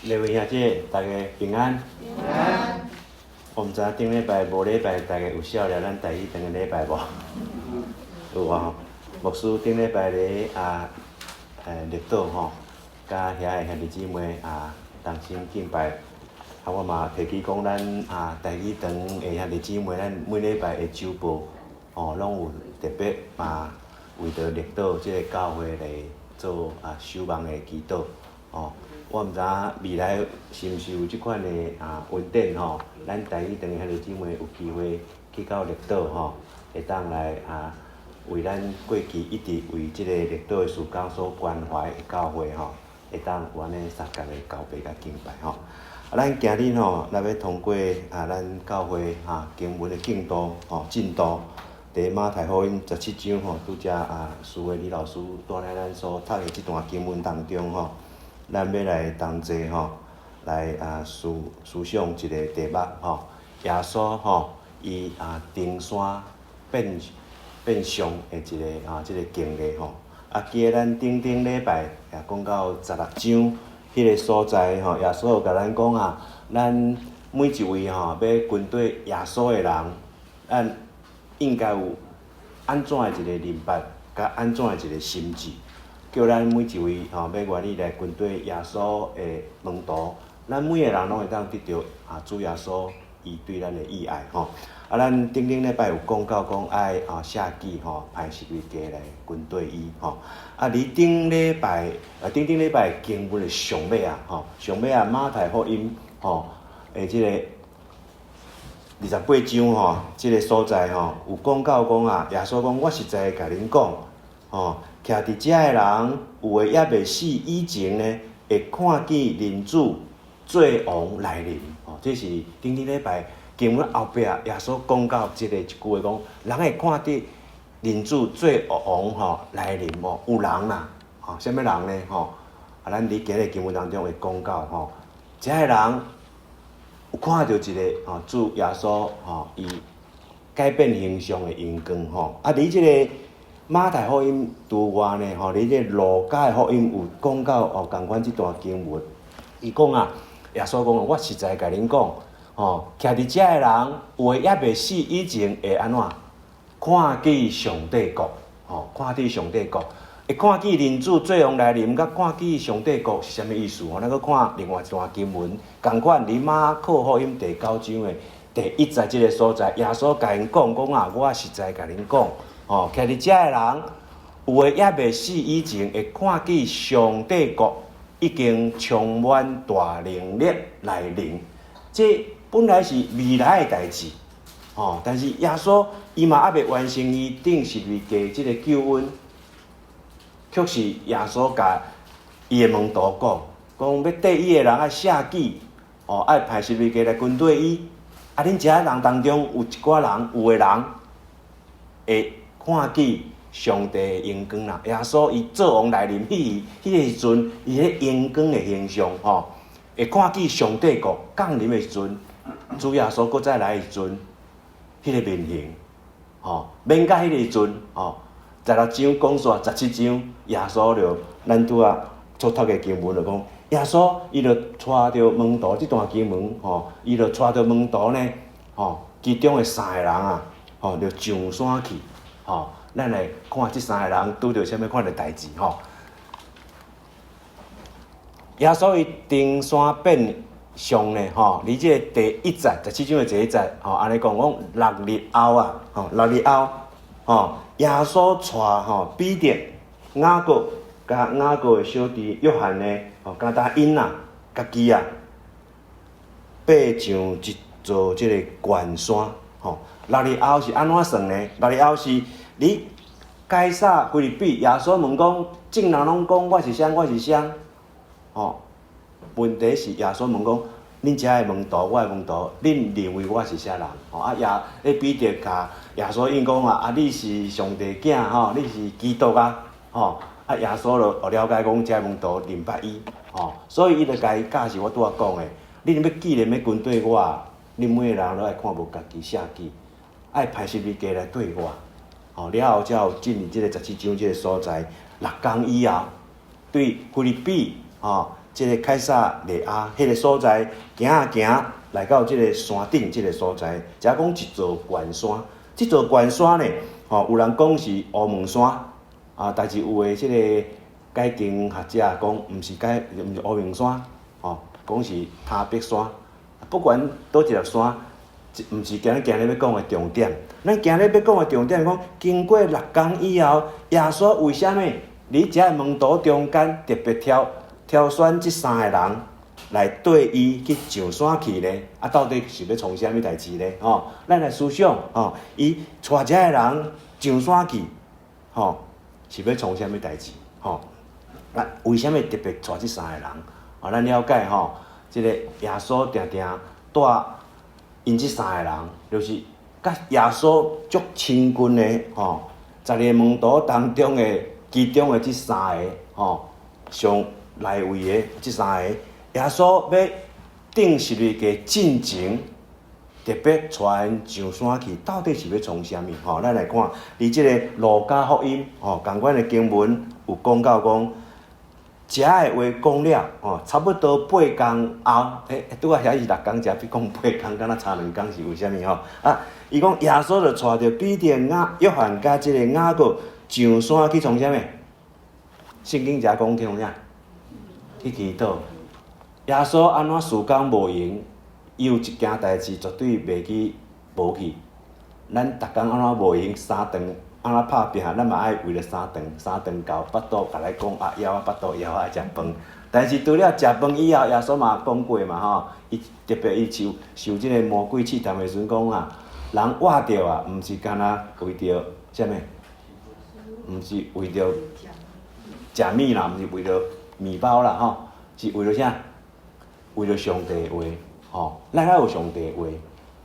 各位兄姐，大家平安。平安。我毋知影頂禮拜無禮拜，大家有痟掠咱台語堂的禮拜無？有啊吼。牧師頂禮拜咧啊，綠島吼，佮遐的兄弟姊妹啊同心敬拜。啊，我嘛提起講咱啊台語堂的兄弟姊妹，咱每禮拜的週報吼，攏有特別嘛為著綠島這個教會來做啊守望的祈禱吼。我毋知影未來是毋是有這款的啊恩典吼，咱台語堂的兄弟姊妹有機會去到綠島吼，會當來啊為咱過去一直為這個綠島的事工所關懷的教會吼，會當有按呢相仝的交陪佮敬拜吼。啊，咱今日吼，咱欲通過啊，咱教會啊經文的進度吼進度，佇馬太福音十七章吼，拄才啊蘇慧李老師帶來咱所讀的這段經文當中吼，咱欲來同齊吼，來啊思思想一个題目吼，耶穌吼，伊啊登山變變像的一个啊這个經歷吼。啊，記得咱頂頂禮拜也講到十六章彼个所在吼，耶穌有共咱講啊，咱每一位吼欲跟綴耶穌的人，咱應該有按怎的一个認捌，佮按怎的一个心志。叫咱每一位吼，欲願意來跟綴耶穌的門徒，咱每个人攏會當得著啊主耶穌伊對咱的意愛吼。啊，咱頂頂禮拜有講到講愛啊捨己吼，攀十字架來跟綴伊吼。啊，佇頂禮拜啊頂頂禮拜經文的上尾啊吼，上尾啊馬太福音吼的這個28章吼，這个所在吼有講到講啊，耶穌講我實在共恁講吼，徛佇遮的人，有的猶未死以前呢，會看見人子做王來臨。吼，這是頂頂禮拜經文後壁耶穌講到這个一句話講，人會看見人子做王吼來臨哦，有人啦，吼，啥物人呢？吼，啊，咱佇今日經文當中會講到吼，遮的人有看著一个吼主耶穌吼，伊改變形象的榮光吼，啊，佇這个馬太福音除外呢，吼，佇這个路加的福音有講到哦，仝款這段經文，伊講啊，耶穌講，我實在共恁講，吼，徛佇遮的人，有的猶未死以前會按怎？看見上帝國，吼，看見上帝國，會看見人子做王來臨，佮看見上帝國是啥物意思？吼，咱閣看另外一段經文，仝款佇馬可福音第九章的第一節這个所在，耶穌共𪜶講講啊，我實在共恁講。吼，徛佇遮的人，有的猶未死以前，會看見上帝國已經充滿大能力來臨。這本來是未來的代誌，吼，但是耶穌伊嘛猶未完成伊釘十字架這个救恩，卻是耶穌共伊的門徒講，講欲綴伊的人愛捨己，哦，愛攀十字架來跟綴伊。啊，恁遮人當中有一寡人，有的人會看見上帝的榮光啦，耶穌伊做王來臨，彼个時陣，伊彼榮光的形象吼，會看見上帝國降臨的時陣，主耶穌閣再來的時陣，彼个面形，吼，免到彼个時陣，吼，十六章講煞十七章，耶穌就咱拄仔所讀的經文就講，耶穌伊就帶著門徒這段經文，吼，伊就帶著門徒呢，吼，其中的三个人啊，吼，就上山去。吼，咱來看這三個人拄著啥物款的代誌吼。耶穌伊登山變像呢，吼，佇這個第一節十七章的第一節，吼，按呢講講六日後啊，吼，六日後，吼，耶穌帶吼彼得、雅各佮雅各的小弟約翰呢，吼，敢若𪜶啊，家己啊，爬上一座這个懸山，吼。六日後是按怎算呢？六日後是你該撒腓立比，耶穌問講，眾人攏講我是啥？我是啥？吼，問題是耶穌問講，恁遮的門徒，我的門徒，恁認為我是啥人？吼啊耶，彼彼得共耶穌應講啊，啊你是上帝囝吼，你是基督啊，吼啊耶穌就了解講，遮門徒認捌伊，吼，所以伊就共伊教示我拄仔講的，恁欲既然欲跟綴我，恁每个人攏愛看無家己捨己。愛攀十字架來綴我，吼了後才有進入這个十七章這个所在。六工以後，對腓立比，吼，這个凱撒利亞彼个所在，行啊行，來到這个山頂這个所在，遮講一座懸山，這座懸山呢，吼，有人講是烏門山，啊，但是有的這个解經學者講，毋是解，毋是烏門山，吼，講是他伯山。不管佗一粒山，毋是今日今日欲講的重點。咱今日欲講的重點講，經過六工以後，耶穌為啥物佇遮門徒中間特別挑選這三个人來綴伊去上山去呢？啊，到底是欲創啥物代誌呢？吼，咱來思想，吼，伊帶遮个人上山去，吼，是欲創啥物代誌？吼，啊，為啥物特別帶這三个人？哦，咱了解吼，這个耶穌定定帶𪜶這三个人，就是佮耶穌足親近的吼，12個門徒當中的其中的這三個吼，上來位的這三個，耶穌欲釘十字架進前，特別帶𪜶上山去，到底是欲創啥物？吼，咱來看，佇這个路加福音吼，仝款的經文有講到講，遮的話講了，吼，差不多八工後，欸，拄仔遐是六工，遮比講八工，敢若差兩工是為啥物吼？啊，伊講耶穌就帶著彼得、約翰佮這个雅各上山去創啥物？聖經遮講去創啥？去祈禱。耶穌按怎時間無閒，伊有一件代誌絕對袂去無去。咱逐工按怎無閒三頓，按怎拍拚，咱嘛愛為著三頓三頓夠腹肚，共來講啊枵啊腹肚枵啊愛食飯。但是除了食飯以後，耶穌嘛講過嘛吼，伊特別伊受受這个魔鬼試探的時陣講啊，人活著啊，毋是干焦為著啥物？毋是為著食物啦，毋是為著麵包啦吼，是為著啥？為著上帝的話，吼，咱愛有上帝的話，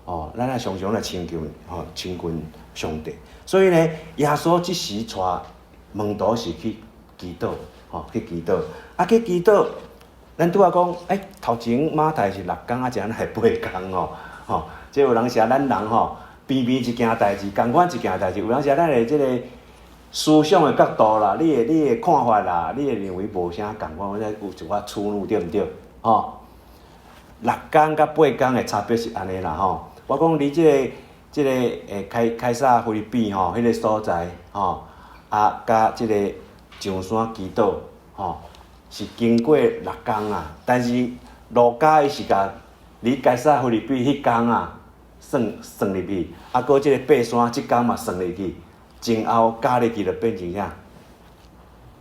吼，咱愛常常來親近，吼，親近上帝。所以呢，耶穌這時帶門徒是去祈禱，吼，去祈禱。啊，去祈禱，咱拄仔講，欸，頭前馬太是六工，啊，這按怎會八工吼，吼，這有當時咱人吼，平平一件代誌，仝款一件代誌，有當時咱的這個思想的角度啦，你的看法啦，你會認為無啥仝款，或者有一寡出入，對毋對？吼，六工佮八工的差別是按呢啦吼。我講你這个這个凱撒腓立比吼，彼个所在吼，啊，佮這个上山祈禱吼，是經過六工啊。但是路加伊是共佇凱撒腓立比彼工啊算算入去，啊，閣這個爬山這工嘛算入去，前後加入去就變成啥？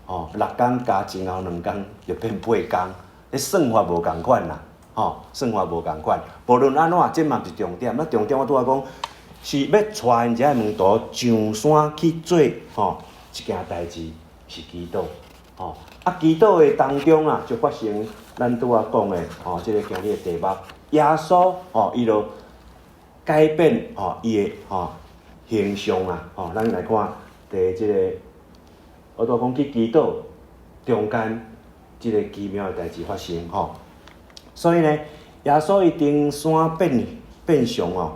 吼，六工加前後兩工就變八工，彼算法無仝款啦，吼，算法無仝款。無論按怎，這嘛毋是重點。咱重點我拄仔講，是欲帶𪜶遮門徒上山去做吼一件代誌，是祈禱，吼。啊，祈禱的當中啊，就發生咱拄仔講的吼，這个今日的題目，耶穌吼，伊就改變吼伊的吼形象啊，吼，咱來看佇這个，我拄仔講去祈禱中間，這个奇妙的代誌發生吼。所以呢，耶穌伊登山變相哦，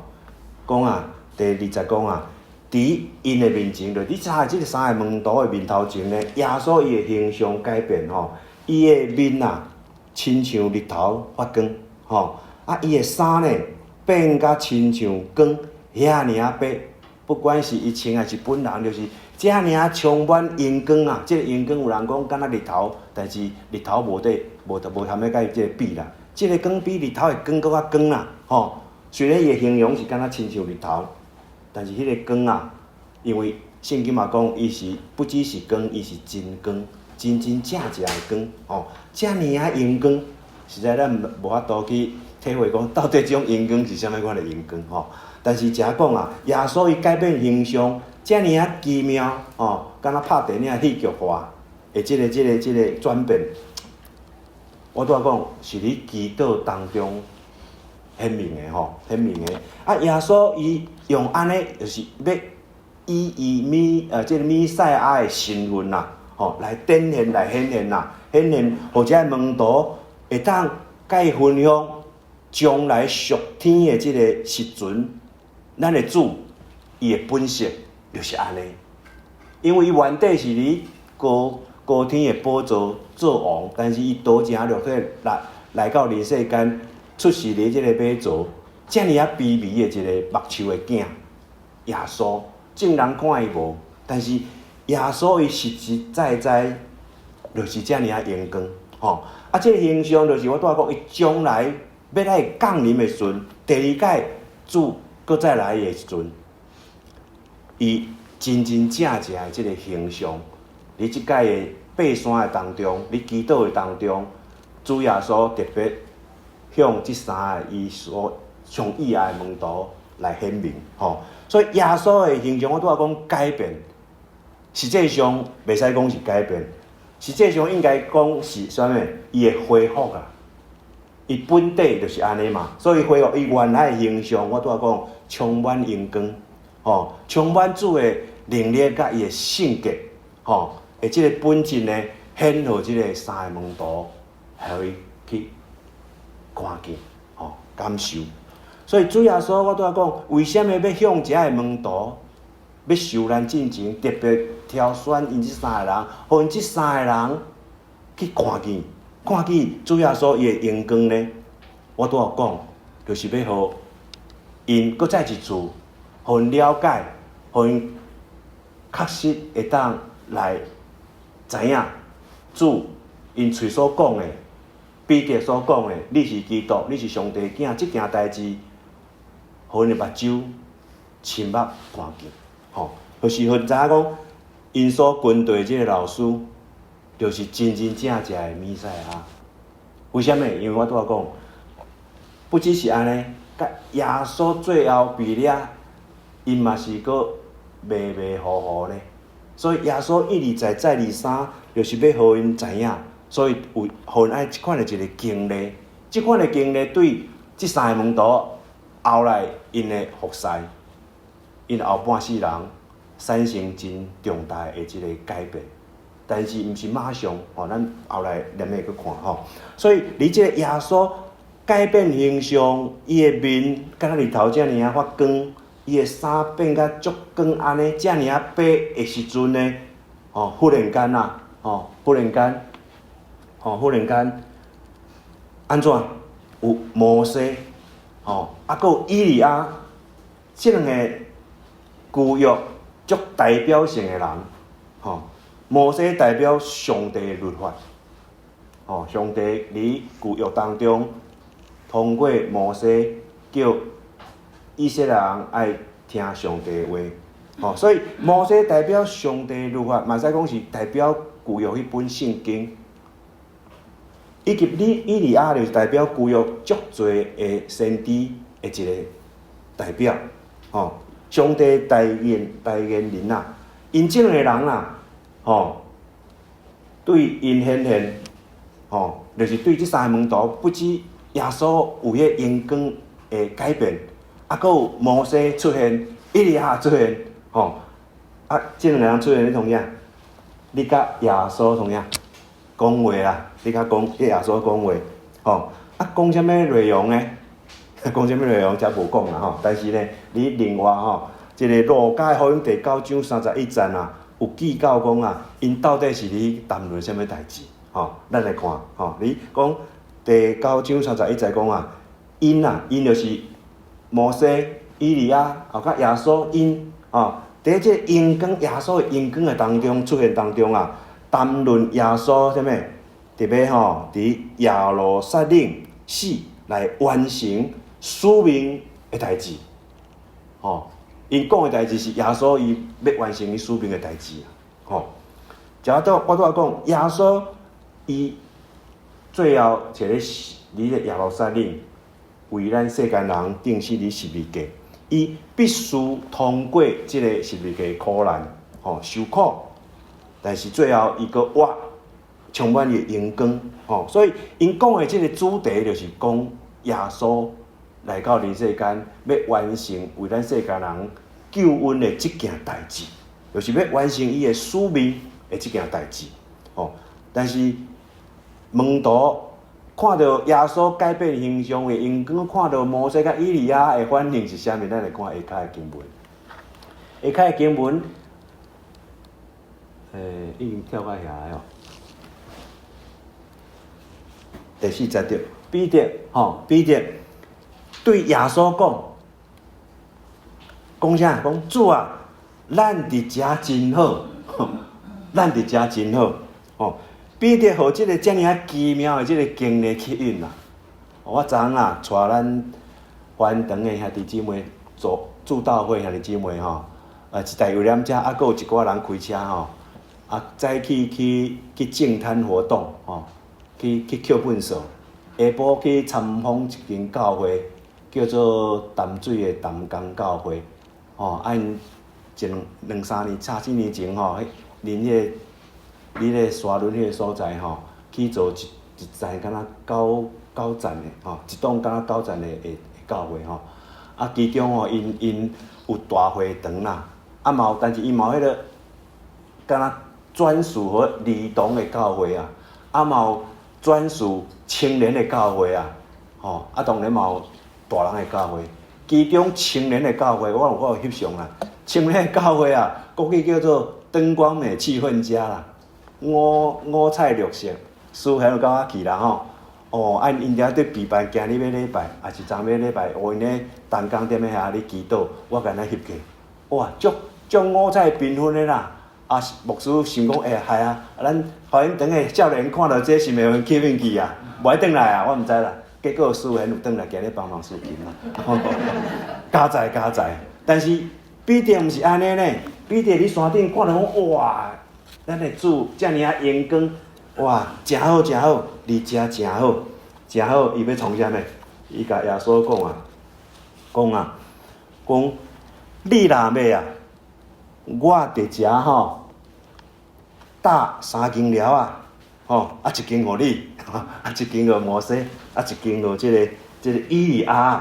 講啊，第二節講啊，佇𪜶的面前，就佇這個三个門徒的面頭前呢，耶穌伊的形象改變吼，伊的面啊，親像日頭發光吼，啊，伊的衫呢變甲親像光，遐爾仔白，不管是伊穿還是本人，就是遮爾仔充滿榮光啊！這个榮光有人講敢若日頭，但是日頭無得無無通欲佮伊這个比啦。這个光比日頭的光閣較光啦，吼！雖然伊的形容是敢若親像日頭，但是彼个光啊，因為聖經嘛講，伊是不只是光，伊是真光，真真正正的光，吼！遮爾仔榮光，實在咱無法度去體會講到底這種榮光是啥物款的榮光，吼！但是遮講啊，耶穌伊改變形象，遮爾仔奇妙，吼，敢若拍電影戲劇化的這个轉變，我拄仔講是佇祈禱當中顯明的吼，顯明的。啊，耶穌伊用按呢，就是欲以伊這个彌賽亞的身份啦，吼，來展現、來顯現啦，顯現，予遮門徒會當佮伊分享將來屬天的這个時陣，咱的主伊的本性就是按呢，因為伊原底是佇高高天的寶座做王，但是伊道成肉體來到人世間，出世佇這个馬槽，遮爾仔卑微的一个牧畜的囝，耶穌，眾人看伊無，但是耶穌伊實實在在就是遮爾仔榮光，吼！啊，這个形象就是我拄仔講，伊將來欲來降臨的時陣，第二擺主閣再來的時陣，伊真真正正的這个形象，佇這擺的爬山的當中，佇祈禱的當中，主耶穌特別向這三个伊所上喜愛的門徒來顯明，吼！所以耶穌的形象，我拄仔講改變，實際上袂使講是改變，實際上應該講是啥物？伊會恢復啊！伊本體就是按呢嘛，所以恢復伊原來的形象，我拄仔講充滿榮光，吼，充滿主的能力佮伊的性格，吼，的這个本質呢，顯予這个三个門徒，予伊去看見，吼，感受。所以主耶穌，我拄仔講，為啥物欲向遮个門徒，欲受難進前，特別挑選𪜶這三个人，予𪜶這三个人去看見，看見主耶穌伊的榮光呢？我拄仔講，就是欲予𪜶閣再一次，予𪜶了解，予𪜶確實會當來知影主𪜶喙所講的，彼得所講的，你是基督，你是上帝囝，這件代志，予𪜶的目睭親目看見，吼，就是予𪜶知影講，𪜶所跟隨這个老師，就是真真正正的彌賽亞。為啥物？因為我拄仔講，不只是按呢，佮耶穌最後被掠，𪜶嘛是閣迷迷糊糊呢。所以耶穌一而再再而三，就是欲予𪜶知影，所以有予𪜶愛這款的一个經歷，這款的經歷對這三個門徒後來𪜶的服侍，𪜶後半世人產生真重大的這个改變。但是毋是馬上，吼，咱後來連續去看吼。所以，佇這个耶穌改變形象，伊的面敢若日頭遮爾仔發光，伊的衫變甲足光按呢，遮爾仔白的時陣呢，吼，忽然間啊，吼，忽然間，吼，忽然間，按怎？有摩西，吼，啊，閣有以利亞，這兩个舊約足代表性的人，吼。摩西代表上帝的律法，吼，上帝佇舊約當中通過摩西叫以色列人愛聽上帝的話，吼，所以摩西代表上帝的律法，嘛會使講是代表舊約彼本聖經，以及以利亞就是代表舊約足濟的先知的一個代表，吼，上帝代言人啊，𪜶這兩个人啊。吼，對𪜶顯現，吼，就是對這三个門徒，不止耶穌有彼个榮光的改變，啊，閣有摩西出現，以利亞出現，吼，啊，這兩个人出現咧創啥？咧佮耶穌創啥？講話啦，咧佮講，咧耶穌講話，吼，啊，講啥物內容呢？講啥物內容，遮無講啦吼。但是呢，佇另外吼，這个路加福音第九章三十一節啊。有記到講啊，𪜶到底是咧談論啥物代誌？吼，咱來看，吼，你講第九章三十一節講啊，𪜶啊，𪜶就是摩西、以利亞，後佮耶穌，𪜶吼，佇這個榮光耶穌的榮光的當中出現當中啊，談論耶穌啥物？特別吼，佇耶路撒冷死來完成使命的代誌，吼。𪜶講的代誌是耶穌伊欲完成伊使命的代誌啊，吼！我拄仔講，耶穌伊最後一个佇咧耶路撒冷為咱世間人釘死佇十字架，伊必須通過這个十字架苦難，吼受苦，但是最後伊閣活，充滿伊的榮光，吼！所以𪜶講的這个主題就是講耶穌來到人世間，欲完成為咱世間人救恩的這件代誌，就是欲完成伊的使命的這件代誌，吼。但是門徒看著耶穌改變形象的榮光，看著摩西佮以利亞的反應是啥物？咱來看下跤的經文。下跤的經文，已經跳到遐個哦。第四節對，彼得吼，彼得對耶穌講，講啥？講主啊，咱佇遮真好，咱佇遮真好，吼。彼得予這个遮爾仔奇妙的這个經歷吸引啦。我昨昏啊，帶咱環長的兄弟姊妹做祝禱會兄弟姊妹吼，一台遊覽車，啊，閣有一寡人開車吼，啊，早起去去淨灘活動吼，去去抾糞掃，下晡去參訪一間教會，叫做淡水的淡江教會，吼，啊，𪜶一兩兩三年、三四年前吼，彼恁彼个你咧沙崙彼个所在吼，去做一一層敢若九九層的吼，一棟敢若九層的的教會吼，啊，其中吼，𪜶𪜶有大會堂啦，啊嘛有，但是伊嘛有彼个敢若專屬予兒童的教會啊，啊嘛有專屬青年的教會啊，吼，啊當然嘛有大人的教會。其中青年的教會，我有翕相啦。青年的教會啊，國語叫做燈光美氣氛佳啦，五五彩綠色，師兄有佮我去啦吼。哦，啊𪜶遮佇備辦今日欲禮拜，抑是昨欲禮拜，哦𪜶咧同工踮咧遐咧祈禱，我共咱翕起，哇，足足五彩繽紛的啦！啊，牧師想講，欸，係啊，咱華興堂的少年看著這是毋會吸引去啊？無愛轉來啊，我毋知啦。結果師兄有轉來，今日幫忙司琴啦，加載加載。但是彼得毋是按呢呢，彼得佇山頂看著講，哇，咱的主遮爾仔榮光，哇，誠好誠好，佇遮誠好，誠好。伊欲創啥物？伊共耶穌講啊，講啊，講你若欲啊，我佇遮吼搭三間寮仔，吼啊一間予你，啊一間予摩西，啊一間予這個以利亞，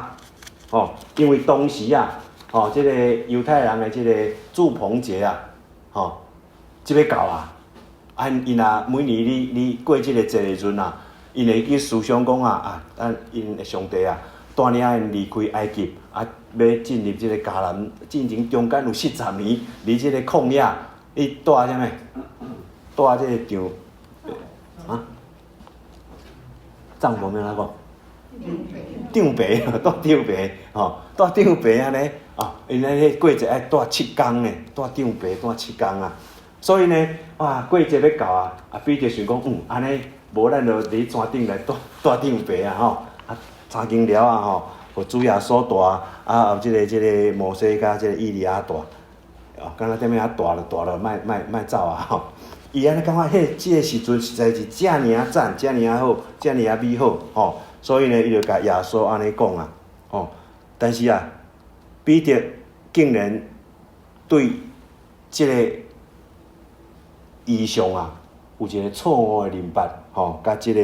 吼，因為當時啊，吼，這個猶太人的這個住棚節啊，吼，這欲到啊，啊𪜶若每年你你過這個節的時陣啊，𪜶會去思想講啊啊，咱𪜶的上帝啊，帶領𪜶離開埃及，啊，欲進入這個迦南，進前中間有四十年，佇這個曠野，伊蹛啥物？蹛這個帳啊？帳篷欲按怎講？帳篷，蹛帳篷，吼，蹛帳篷按呢，哦，𪜶咧過節愛蹛七工呢，蹛帳篷蹛七工啊。所以呢，哇，過節欲到啊，啊，彼得想講，嗯，按呢，無咱就佇山頂來蹛蹛帳篷啊，吼，啊，三間寮仔吼，予主耶穌蹛，啊，有這個摩西佮這個以利亞蹛，哦，敢若踮遐蹛著蹛著，莫莫莫走啊，吼。伊按呢感覺，彼這個時陣實在是遮爾仔讚，遮爾仔好，遮爾仔美好，吼。所以呢，伊就共耶穌按呢講啊，吼。但是啊，彼得竟然對這個異象啊，有一個錯誤的認捌，吼，佮這個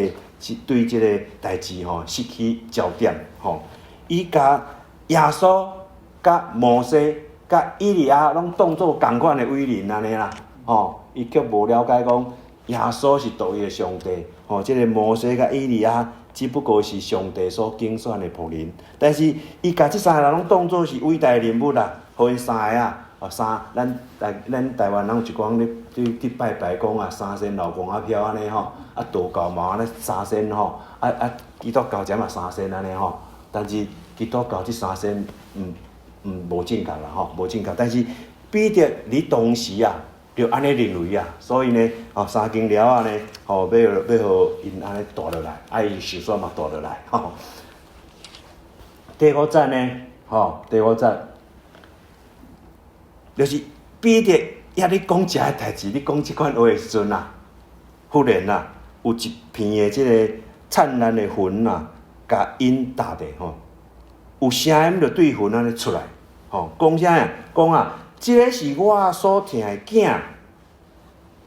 對這個代誌吼失去焦點，吼。伊共耶穌、佮摩西、佮以利亞攏當做仝款的偉人按呢啦，吼。伊卻無了解講耶穌是獨一的上帝，吼，這個摩西佮以利亞只不過是上帝所揀選的僕人，但是伊共這三個人攏當做是偉大的人物啦，予𪜶三个啊，哦三，咱台咱台灣人有一寡咧咧拜拜講啊，三仙老公仔飄按呢吼，啊道教嘛按呢三仙吼，啊啊基督教這嘛三仙按呢吼，但是基督教這三仙毋毋無正確啦吼，無正確，但是彼得佇當時啊，就按呢認為啊，所以呢，哦，三間寮仔呢，吼，欲欲予𪜶按呢蹛落來，啊，伊受煞嘛蹛落來，吼。第五節呢，吼，第五節，就是彼得抑咧講這个代誌，咧講這款話的時陣啊，忽然啊，有一片的這個燦爛的雲啊，共𪜶罩著吼，有聲音就對雲按呢出來，吼，講啥呀？講啊！這个是我所疼的囝，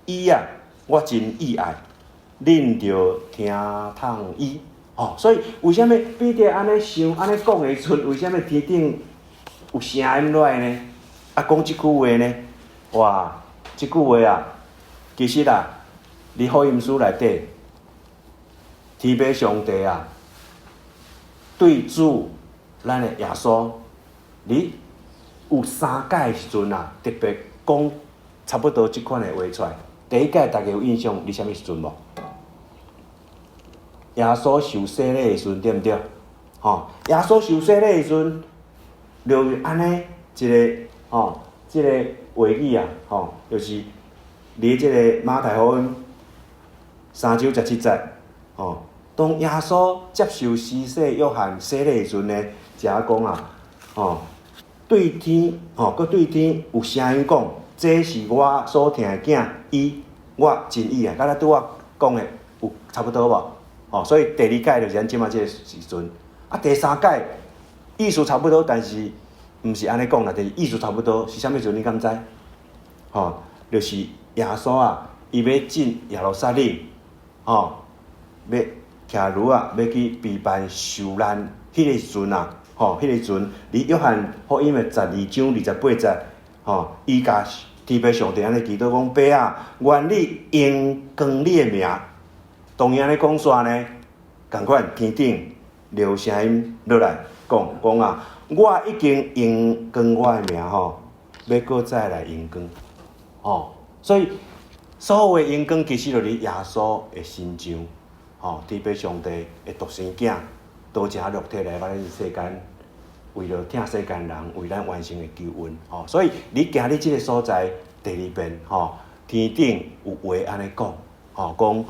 伊啊，我真喜愛，恁著聽從伊。哦，所以為啥物彼得按呢想、按呢講的時陣，為啥物天頂有聲音落來呢？啊，講這句話呢？哇，這句話啊，其實啊，佇福音書內底，天父上帝啊，對主咱的耶穌，佇有三擺時陣啊，特別講差不多這款的話出來。第一擺大家有印象，佇啥物時陣無？耶穌受洗禮的時陣，對毋對？吼，耶穌受洗禮的時陣，就是按呢一个吼，這個話語啊，吼，就是佇這個馬太福音三章十七節，吼，當耶穌接受施洗約翰洗禮的時陣呢，遮講啊，吼，對天，吼，閣對天有聲音講，這是我所疼的囝，伊我真喜愛，佮咱拄仔講的有差不多無？吼，所以第二擺就是咱這馬這個時陣，啊，第三擺意思差不多，但是毋是按呢講啦，就是意思差不多，是啥物時陣你敢知？吼，就是耶穌啊，伊欲進耶路撒冷，吼，欲騎驢仔，欲去被辦受難彼个時陣啊，吼，彼個時陣，佇約翰福音的12章28節，吼，伊共天父上帝按呢祈禱講：爸啊，願你榮光你的名。當伊按呢講煞呢，仝款天頂有聲音落來講講啊，我已經榮光我的名吼，欲閣再來榮光，吼，所以所謂榮光其實就是耶穌的身上，吼，天父上帝的獨生囝，道成肉體來到這世間，為著疼世間人，為咱完成的救恩，吼，所以你行佇這个所在，第二遍，吼，天頂有話按呢講，吼，講，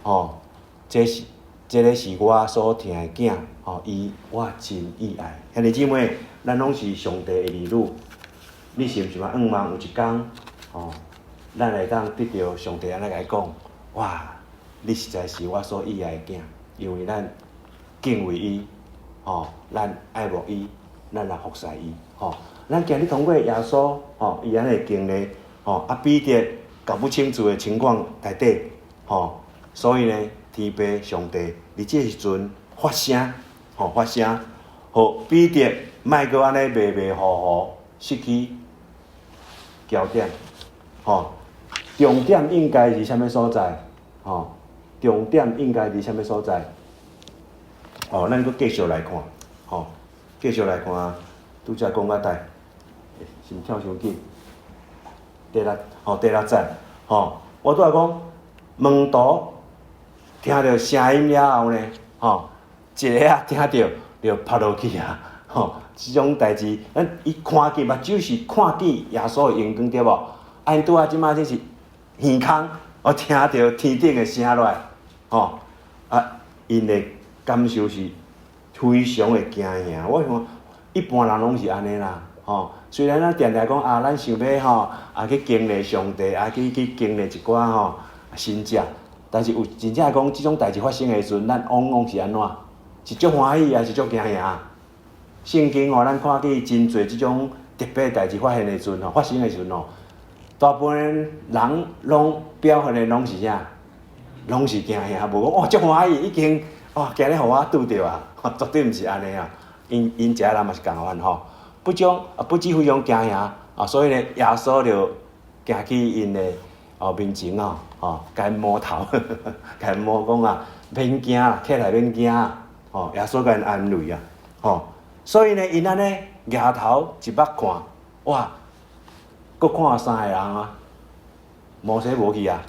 吼，這是這个是我所疼的囝，吼，伊我真喜愛。兄弟姊妹，咱攏是上帝的兒女，你是毋是嘛向望有一工，吼，咱會當得著上帝按呢共伊講，哇，你實在是我所喜愛的囝，因為咱敬畏伊，吼，咱愛慕伊，咱來服侍伊，吼。咱今日通過耶穌，吼，伊按呢經歷，吼，啊彼得搞不清楚的情況內底，吼，所以呢，天父上帝佇這時陣發聲，吼發聲，予彼得莫閣按呢迷迷糊糊失去焦點，吼，重點應該佇啥物所在？吼，重點應該佇啥物所在？哦，咱閣繼續來看，吼，繼續來看，拄才講到佗，先跳傷緊，第六，吼，第六節，吼，我拄仔講門徒聽著聲音了後呢，吼，一个啊聽著就趴落去啊，吼，這種代誌，咱伊看見目睭是看見耶穌的榮光對無？啊，𪜶拄仔這馬這是耳空，我聽著天頂的聲落來，吼，啊，𪜶的感受是非常的驚嚇。我想一般人攏是按呢啦，吼。雖然咱定定講啊，咱想欲吼啊去經歷上帝，啊去經歷一寡吼神蹟，但是有真正講這種代誌發生的時陣，咱往往是按怎？是足歡喜，抑是足驚嚇？聖經吼，咱看見真濟這種特別代誌發現的時陣吼，發生的時陣吼，大部分人攏表現的攏是啥？攏是驚嚇，無講哦足歡喜，已經哦今日予我拄著啊，絕對毋是按呢啊！𪜶𪜶遮人嘛是仝款吼，不將啊不止非常驚嚇啊，所以呢，耶穌就行去𪜶的哦面前哦，吼，共𪜶摸頭，共𪜶摸講啊，免驚啦，起來免驚，吼，耶穌共𪜶安慰啊，吼，所以呢，𪜶按呢舉頭一目看，哇，閣看三個人啊，摩西無去啊，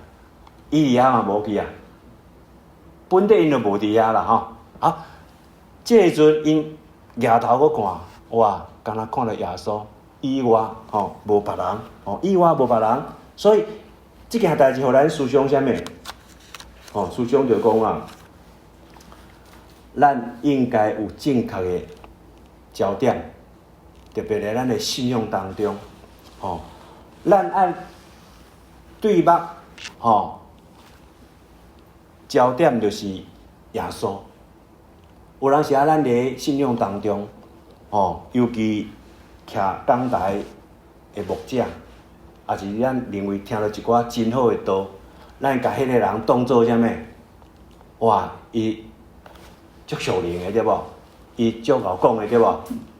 以利亞嘛無去啊，本底𪜶就無佇遐啦吼，啊，這個時陣𪜶舉頭閣看，哇，敢若看著耶穌以外吼，無別人，吼，以外無別人，所以這件代誌予咱思想啥物？吼，思想就講啊，咱應該有正確的焦點，特別佇咱的信仰當中，吼，咱愛對目，吼，焦點就是耶穌。有當時啊，咱佇信仰當中，吼，尤其徛講台的牧者，抑是咱認為聽著一寡真好的道，咱共彼个人當做啥物？哇，伊足屬靈的對無？伊足𠢕講的對無？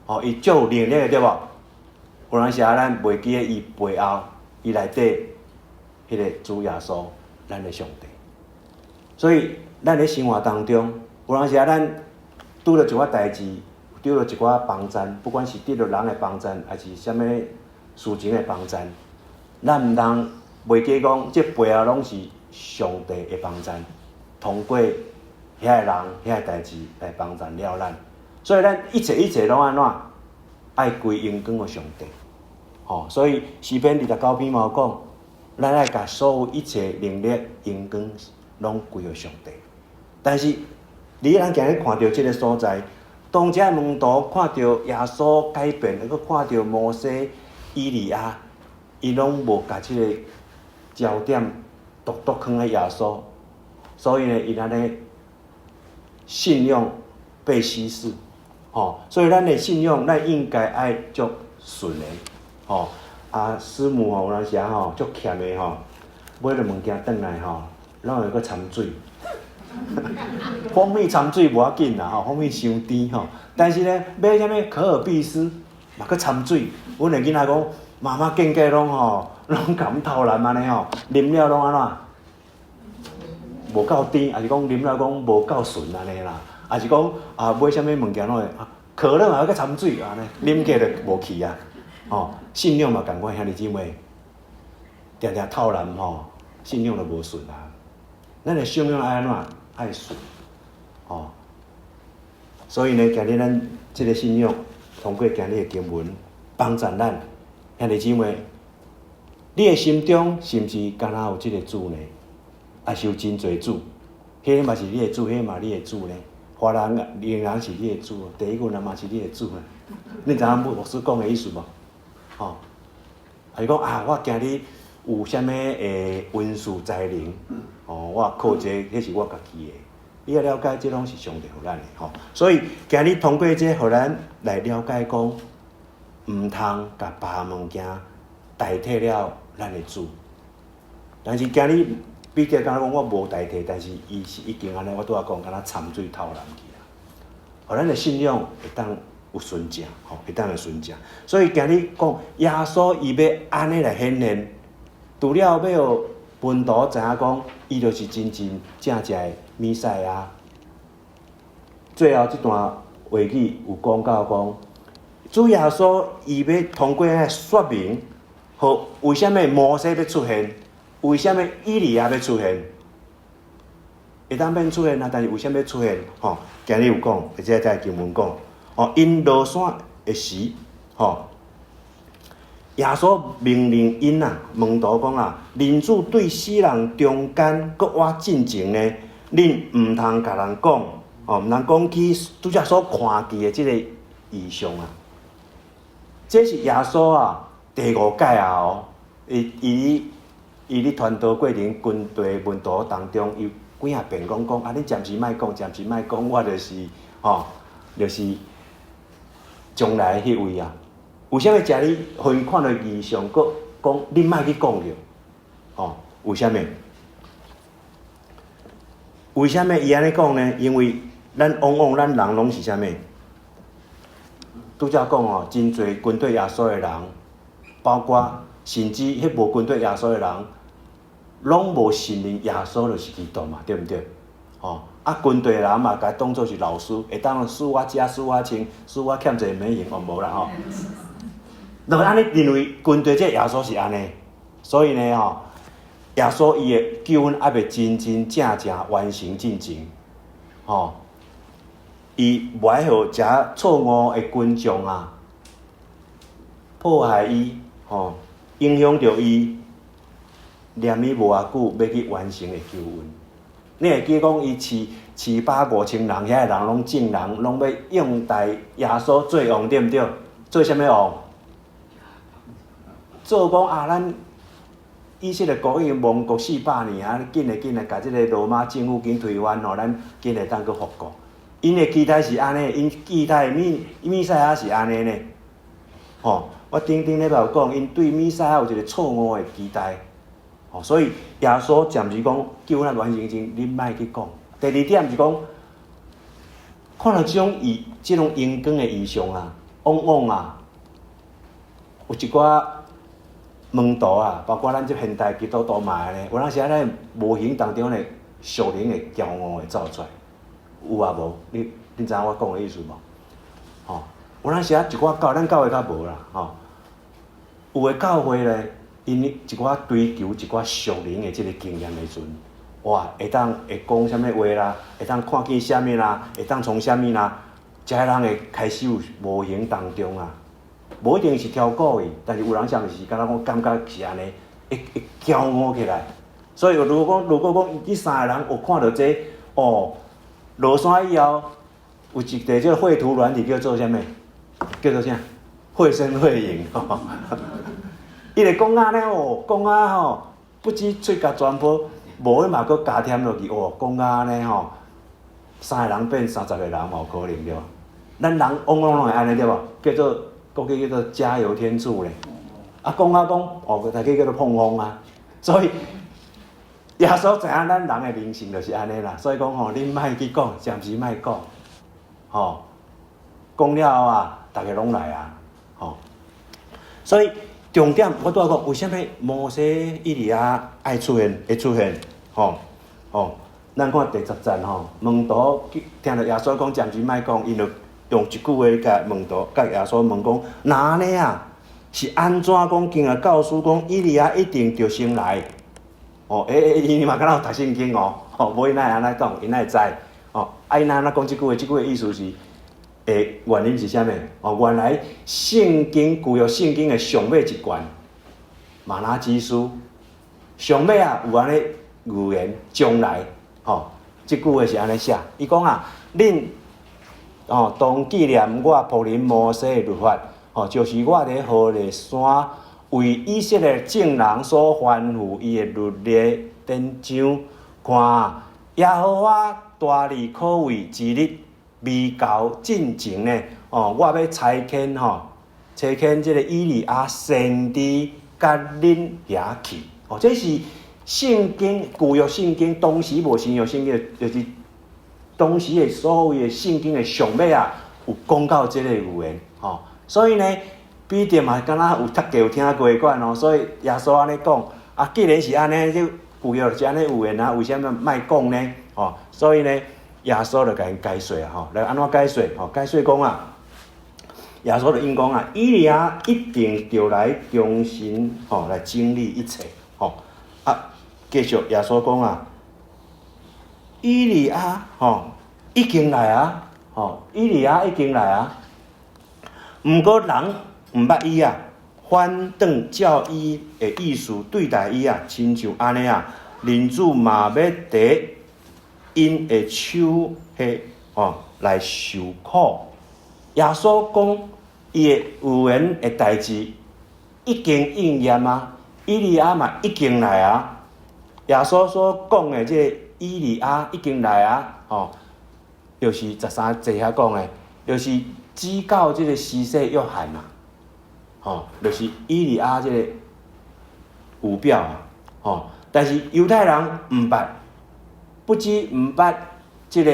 吼，伊足有能力的對無？有當時啊，咱袂記得伊背後，伊內底彼个主耶穌，咱的上帝。所以，咱佇生活當中，有當時啊，咱拄著一寡代誌，拄著一寡幫贊，不管是得著人的幫贊，抑是啥物事情的幫贊，咱毋通袂記講，這背後攏是上帝的幫贊，通過遐个人、遐個代誌來幫贊了咱。所以咱一切一切攏按怎？愛歸榮光予上帝。吼，所以詩篇29篇嘛有講，咱愛共所有一切能力、榮光攏歸予上帝。但是，你咱今日看著這个所在，當這門徒看著耶穌改變，閣看著摩西、以利亞，伊攏無共這个焦點獨獨囥佇耶穌，所以呢，伊按呢信仰被稀釋，吼，所以咱的信仰，咱應該愛足純的，吼。啊，師母吼，有當時啊吼，足欠的吼，買著物件轉來吼，攏會閣摻水。蜂蜜摻水無要緊啦，吼，蜂蜜傷甜吼。但是呢，買啥物可爾必思嘛閣摻水。阮的囡仔講，媽媽見過攏吼，攏共阮偷懶按呢吼，啉了攏按怎？無夠甜，抑是講啉了講無夠純按呢啦，抑是講啊買啥物物件攏會啊可樂嘛閣摻水按呢，啉起就無去啊。吼，信仰嘛仝款，兄弟姊妹，定定偷懶吼，信仰就無純啊。咱的信仰愛按怎？愛純，吼。所以呢，今日咱這个信仰，通過今日的經文幫助咱，兄弟姊妹，你的心中是毋是敢若有這个主呢？抑是有真濟主？彼个嘛是你的主，彼个嘛你的主呢？華人、仍然是你的主，第一個人嘛是你的主啊！你知影牧師講的意思無？吼，抑是講啊，我今日有啥物的恩賜才能？哦，我靠這個，彼是我家己的。你欲了解，這攏是上帝予咱的吼。所以今日通過這，予咱來了解講，毋通共別个物件代替了咱的主。但是今日彼得敢若講我無代替，但是伊是已經按呢，我拄仔講，敢若摻水偷懶去啊。予咱的信仰會當有純正，吼，會當會純正。所以今日講耶穌伊欲按呢來顯現，除了欲予門徒知影講，伊就是真真正正的彌賽亞。最後這段話語有講到講，主耶穌伊欲通過來說明，予為啥物摩西欲出現，為啥物以利亞欲出現，會當免出現啊？但是為啥物欲出現？吼，今日有講，或者在經文講，吼，𪜶落山的時，吼，耶穌命令𪜶啊，門徒講啊，人子對死人中間閣活進前呢，恁毋通共人講，哦，毋通講起拄才所看見的這个異象啊。這是耶穌啊第五擺啊哦，伊伊伊咧傳道過程軍隊門徒當中，伊幾仔遍講講啊，恁暫時莫講，暫時莫講，我就是吼，就是將來彼位啊。為啥物遮爾予𪜶看著異象，閣講恁莫去講著？吼，為啥物？為啥物伊按呢講呢？因為咱往往咱人攏是啥物？拄才講哦，真濟跟綴耶穌的人，包括甚至彼無跟綴耶穌的人，攏無承認耶穌就是基督嘛，對毋對？吼，啊，跟綴的人嘛，共伊當做是老師，會當使我食，使我穿，使我欠一个美容，哦，無啦吼。就按呢認為跟綴這耶穌是按呢，所以呢吼，耶穌伊的救恩猶未真真正正完成進前，吼，伊無愛予遮錯誤的群眾啊，迫害伊，吼，影響著伊，念伊無偌久欲去完成的救恩。你會記講伊飼飼飽5000人，遐个人攏眾人攏欲擁戴耶穌做王，對毋對？做啥物王？做講啊，咱以色列國已經亡國400年啊，緊來緊來，共這个羅馬政府緊推翻吼，咱緊會當閣復國。𪜶的期待是按呢，𪜶期待彌賽亞是按呢呢。吼，我頂頂禮拜有講，𪜶對彌賽亞有一个錯誤的期待。吼，所以耶穌暫時講救恩完成前，恁莫去講。第二點是講，看著這種異、這種榮光的異象啊，往往啊，有一寡門徒啊，包括咱這現代基督徒嘛按呢，有當時仔咱無形當中的屬靈的驕傲會走出來，有啊無？你知影我講的意思無？吼，有當時仔一寡教，咱教會較無啦，吼。有的教會咧，𪜶一寡追求一寡屬靈的這个經驗的時陣，哇，會當會講啥物話啦，會當看見啥物啦，會當創啥物啦，遮人會開始有無形當中啊，無一定是超過伊，但是有人啥物是敢若講感覺是按呢，會驕傲起來。所以如果講這三个人有看著這，哦，落山以後，有一個這個繪圖軟體叫做啥物？叫做啥？繪聲繪影。伊會講啊呢哦，講啊吼，不止喙角全部，無彼嘛閣加添落去哦，講啊呢吼，三个人變30個人嘛有可能對無？咱人往往攏會按呢對無？叫做國語叫做加油添醋咧。啊，講啊講，哦，大家叫做膨風啊。所以耶穌知影咱人的靈性就是按呢啦，所以講吼，恁莫去講，暫時莫講，吼，講了後啊，逐家攏來啊，吼。所以重點我拄仔講，為啥物摩西、以利亞愛出現，會出現，吼吼。咱看第十節吼，門徒聽著耶穌講暫時莫講，𪜶就用一句話共門徒共耶穌問講：若按呢啊，是按怎講經學教師講以利亞一定著先來？哦，欸欸，𪜶嘛敢若有讀聖經哦，吼，無𪜶哪會按呢講，𪜶哪會知？哦，啊，𪜶按怎講這句話？這句話意思是，欸，原因是啥物？哦，原來聖經舊約聖經的上尾一卷，瑪拉基書上尾啊有按呢預言將來，吼，這句話是按呢寫，伊講啊，恁哦當紀念我僕人摩西的律法，吼，就是我佇何烈山為以色列眾人所吩咐伊的律例典章，看耶和華大而可畏之日，未到進前呢，哦，我欲差遣吼，差遣這个以利亞先知佮恁遐去。哦，這是聖經舊約聖經當時無新約聖經，就是當時的所謂的聖經的上尾啊，有講到這个預言，吼。所以呢，彼得嘛，敢若有讀過有聽過款哦，所以耶穌按呢講，啊，既然是按呢，這舊約是按呢預言啊，為啥物莫講呢？吼，所以呢，耶穌就共𪜶解說啊，吼，來按怎解說？吼，解說講啊，耶穌就應講啊，以利亞一定著來重新吼來整理一切，吼，啊，繼續耶穌講啊，以利亞吼已經來啊，吼，以利亞已經來啊，毋過人毋捌伊啊，反轉照伊的意思對待伊啊，親像按呢啊，人子嘛欲佇𪜶的手下吼來受苦。耶穌講伊的預言的代誌已經應驗啊，以利亞嘛已經來啊。耶穌所講的這个以利亞已經來啊，吼，就是13節遐講的，就是指到這个施洗約翰啊。吼，就是以利亞這个預表啊，吼，但是猶太人毋捌，不止毋捌這个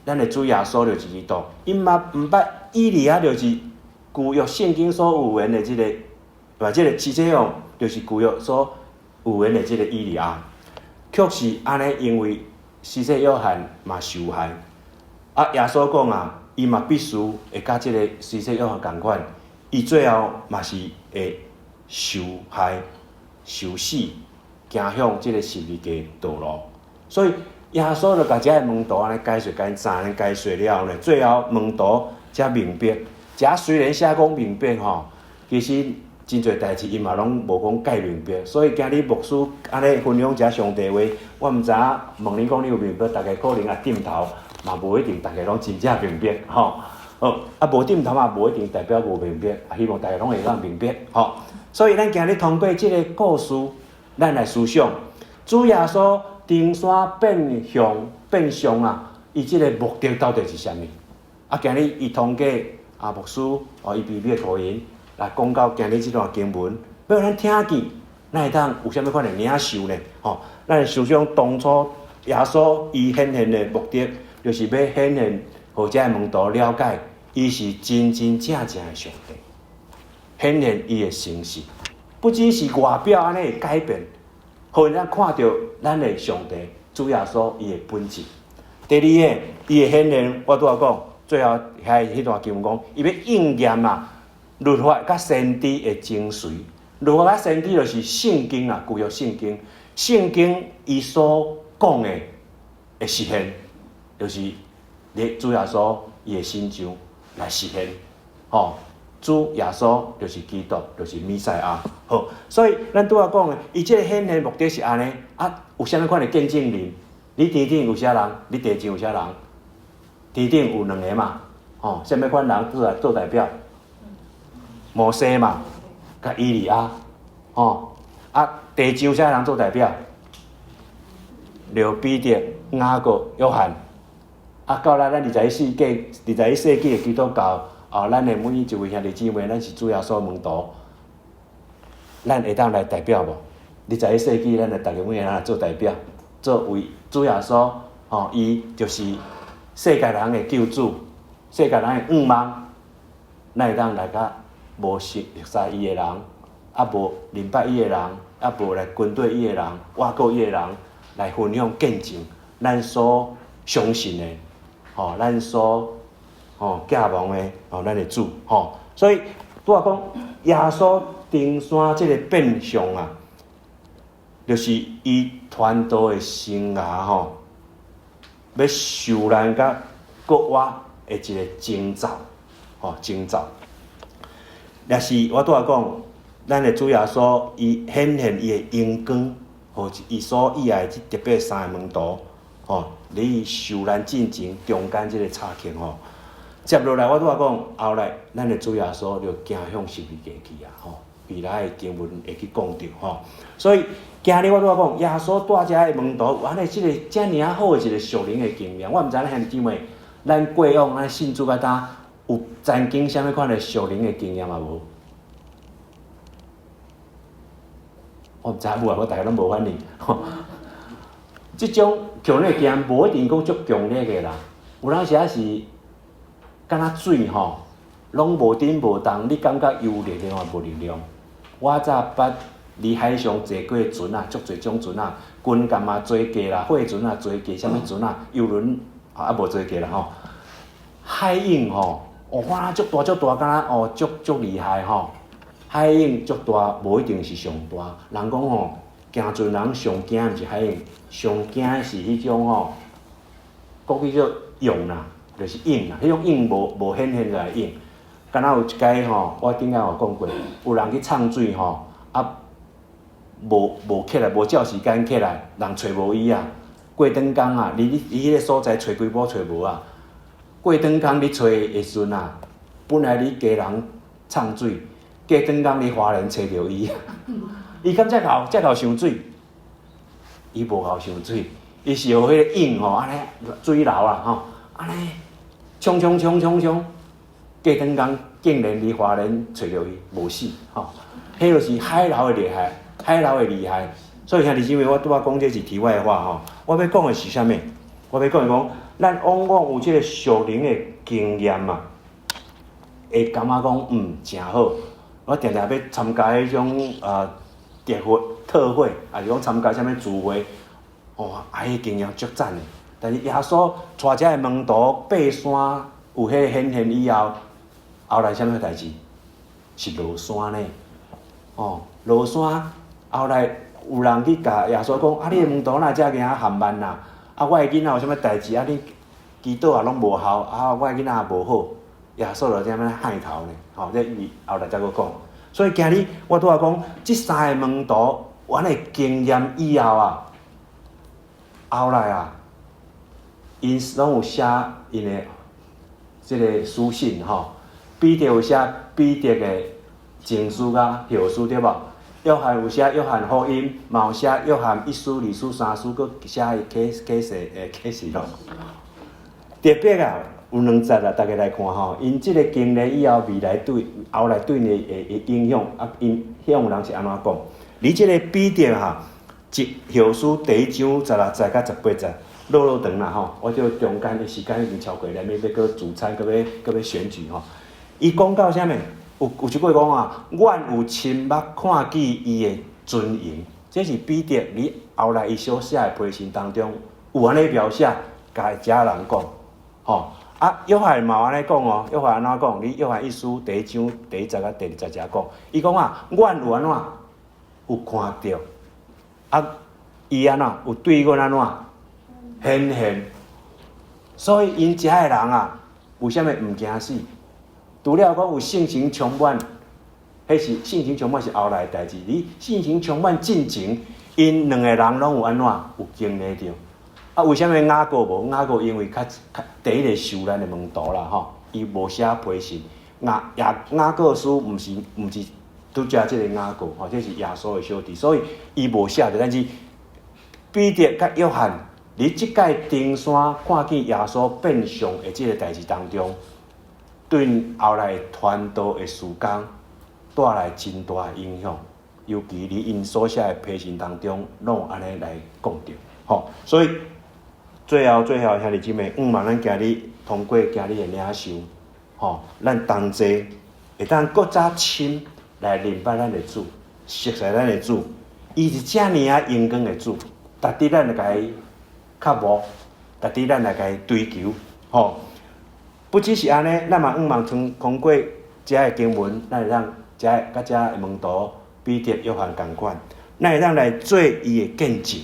咱的主耶穌就是基督，𪜶嘛毋捌以利亞就是舊約聖經所預言的這个，把這个施洗約翰就是舊約所預言的這个以利亞，確實按呢，因為施洗約翰嘛受害，啊，耶穌講啊，伊嘛必須會佮這个施洗約翰仝款。伊最後嘛是會受害、受死，行向這个十字架道路。所以耶穌就共遮个門徒按呢解說，共𪜶三个解說了後呢，最後門徒才明白。遮雖然寫講明白吼，其實真濟代誌𪜶嘛攏無講蓋明白。所以今日牧師按呢分享遮上帝話，我毋知影問你講你有明白，逐家可能也點頭，嘛無一定逐家攏真正明白吼。好，啊，無點頭嘛，無一定代表無明白，啊，希望大家攏會當明白，吼。所以咱今日通過這个故事，咱來思想，主耶穌登山變像變相啊，伊這个目的到底是啥物？啊，今日伊通過啊牧師哦，伊卑微的口音來講到今日這段經文，欲咱聽見，咱會當有啥物款的領受呢？吼，咱來思想當初耶穌伊顯現的目的，就是欲顯現，予遮的門徒了解。伊是真真正正的上帝，顯現伊的誠實，不只是外表按呢會改變，予咱看著咱的上帝主耶穌伊的本質。第二个，伊的顯現，我拄仔講，最後遐彼段經文講，伊欲應驗啊，律法佮先知的精髓。律法佮先知就是聖經啊，舊約聖經，聖經伊所講的會實現，就是你主耶穌伊的身上來實現，吼。主耶穌就是基督，就是彌賽亞。好，所以咱拄仔講的，伊這个顯現目的是按呢。啊，有啥物款的見證人？你天頂有啥人？你地上有啥人？天頂有兩个嘛，吼，啥物款人出來做代表？摩西嘛，佮以利亞，吼。啊，地上啥人做代表？著彼得、雅各、約翰。啊，到咱21世紀，21世紀的基督教。啊，咱的每一位兄弟姊妹，咱是主耶穌門徒，咱會當來代表無？21世紀，咱來逐家每個人來做代表，做為主耶穌，吼，伊就是世界人的救主，世界人的向望，咱會當來佮無熟識伊的人，啊無認捌伊的人，啊無來跟綴伊的人，倚靠伊的人，來分享見證，咱所相信的，吼，咱所。吼，寄望的吼，咱的主吼，所以拄仔講耶穌登山這个變相啊，就是伊傳道的生涯吼，欲受難佮復活的一个徵兆，吼徵兆。若是我拄仔講，咱的主耶穌伊顯現伊的榮光，予伊所喜愛的這特別三个門徒，吼，佇受難進前中間這个插曲吼。接落來，我拄仔講，後來咱的主耶穌就行向十字架去啊！吼，未來的經文會去講著吼。所以今日我拄仔講，耶穌帶遮的門徒有按呢這个遮爾仔好的一个屬靈的經驗。我毋知影兄弟姊妹，咱過往咱信主到今有曾經啥物款的屬靈的經驗啊無？我毋知有啊，我逐个攏無反應。這種強烈的經驗無一定講足強烈的啦，有當時仔是。敢若水吼，攏無振無動，你感覺有力量也無力量。我早捌佇海上坐過船仔，足濟種船仔，軍艦嘛坐過啦，貨船仔坐過，啥物船仔，遊輪也無坐過啦吼。海湧吼，哦，哇，足大足大，敢若哦，足足厲害吼。海湧足大，無一定是上大。人講吼，行船人上驚毋是海湧，上驚是彼種吼，閣叫做湧啦。就是湧啦，彼種湧無無顯現出來湧，敢若有一擺吼，我頂擺有講過，有人去沖水吼，啊，無無起來，無照時間起來，人揣無伊啊。過長工啊，你你彼个所在揣幾擺揣無啊？過長工你揣的時陣啊，本來佇基隆沖水，過長工佇花蓮揣著伊，伊敢才𠢕才𠢕上水？伊無𠢕上水，伊是予彼个湧吼，按呢水流啊吼。按呢，衝衝衝衝衝，過長工竟然佇花蓮揣著伊，無死吼。彼就是海流的厲害，海流的厲害。所以兄弟姊妹，我拄仔講這是題外話吼。我欲講的是啥物？我欲講的講，咱往往有這个屬靈的經驗嘛，會感覺講誠好。我定定欲參加彼種啊特會特會，抑是講參加啥物聚會，哇，啊，彼經驗足讚的。但是耶穌帶遮的門徒爬山，有彼个顯現以後，後來啥物代誌？是落山呢？哦，落山後來有人去共耶穌講：啊，你的門徒哪會遮爾仔緩慢啊？啊，我的囡仔有啥物代誌？啊，你祈禱也攏無效，啊，我的囡仔也無好。耶穌就踮咧害頭呢？吼，這伊後來才閣講。所以今日我拄仔講，這三个門徒，有按呢經驗以後啊，後來啊。𪜶攏有寫𪜶的這个書信吼，彼得有寫彼得的前書佮後書對無？約翰有寫約翰福音，嘛有寫約翰一書、二書、三書，閣寫伊啟啟示的啟示錄。特別啊，有兩節啊，逐家來看吼，𪜶這个經歷以後，未來對後來對𪜶的影響啊，𪜶遐有人是按怎講？你這个彼得哈，一後書第一章16節佮18節。落落長啦吼，我就中間的時間已經超過了，欲閣聚餐，閣欲閣欲選舉吼。伊講到啥物？有有一句講啊，阮有親目看見伊的尊榮，這是彼得佇後來伊所寫的批信當中有按呢描寫，共遮人講吼。啊，約翰嘛有按呢講哦，約翰按怎講？佇約翰一書第一章第一節佮第二節遮講，伊講啊，阮有按怎有看著啊，伊按怎有對阮按怎？顯現。所以𪜶遮的人啊，為啥物毋驚死？除了講有聖神充滿，彼是聖神充滿是後來的代誌。佇聖神充滿進前，𪜶兩個人攏有按怎？有經歷著。啊，為啥物雅各無？雅各因為較較第一个受難的門徒啦，吼，伊無寫批信。雅各書毋是拄才這个雅各，吼，這是耶穌的小弟，所以伊無寫著。但是彼得佮約翰佇這擺登山看見耶穌變相的這个代誌當中，對後來傳道的事工帶來真大的影響。尤其佇𪜶所寫的批信當中，攏有按呢來講著，吼。所以最後最後兄弟姊妹，向望咱今日通過今日的領受，吼，咱同齊會當閣較深來認捌咱的主，熟悉咱的主，伊是遮爾仔榮光的主，值得咱來共伊渴慕，值得咱來共伊追求，吼。不只是按呢，咱嘛向望通過遮的經文，咱會當遮佮遮的門徒彼得、約翰仝款，咱會當來做伊的見證，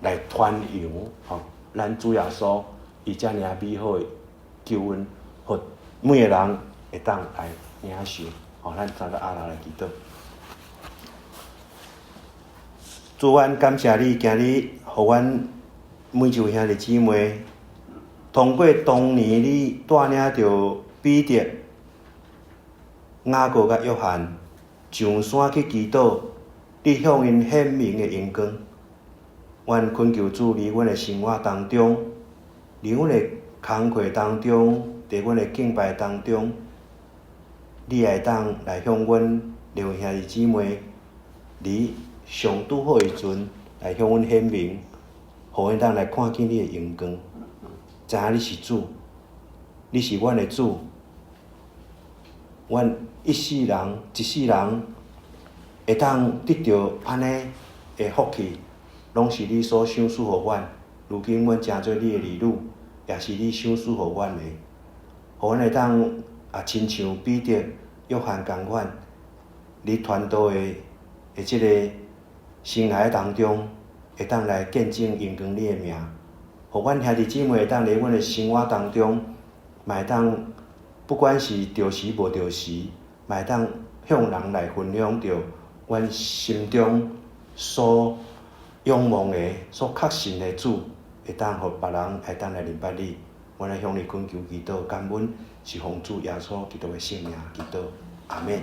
來傳揚吼，咱主耶穌伊遮爾仔美好的救恩，予每个人會當來領受。吼，咱三個阿來來祈禱。主，阮感謝你，今日予阮每一位兄弟姊妹，通過當年你帶領著彼得、雅各佮約翰上山去祈禱，你向𪜶顯明的榮光。阮懇求主，佇阮的生活當中，佇阮的工課當中，佇阮的敬拜當中，你會當來向阮兩位兄弟姊妹，佇上拄好的時陣來向阮顯明，予阮當來看見你的榮光，知影你是主，你是阮的主，阮一世人一世人會當得著按呢的福氣，攏是你所賞賜予阮。如今阮成做你的兒女，也是你賞賜予阮的，予阮會當也親像彼得、約翰仝款，佇傳道的這个生涯當中，會當來見證榮光你的名，予阮兄弟姊妹會當佇阮的生活當中，嘛會當不管是著時無著時，嘛會當向人來分享著阮心中所仰望的、所確信的主，會當予別人會當來認捌你。阮來向你懇求祈禱，感恩是奉主耶穌基督的聖名祈禱，阿們。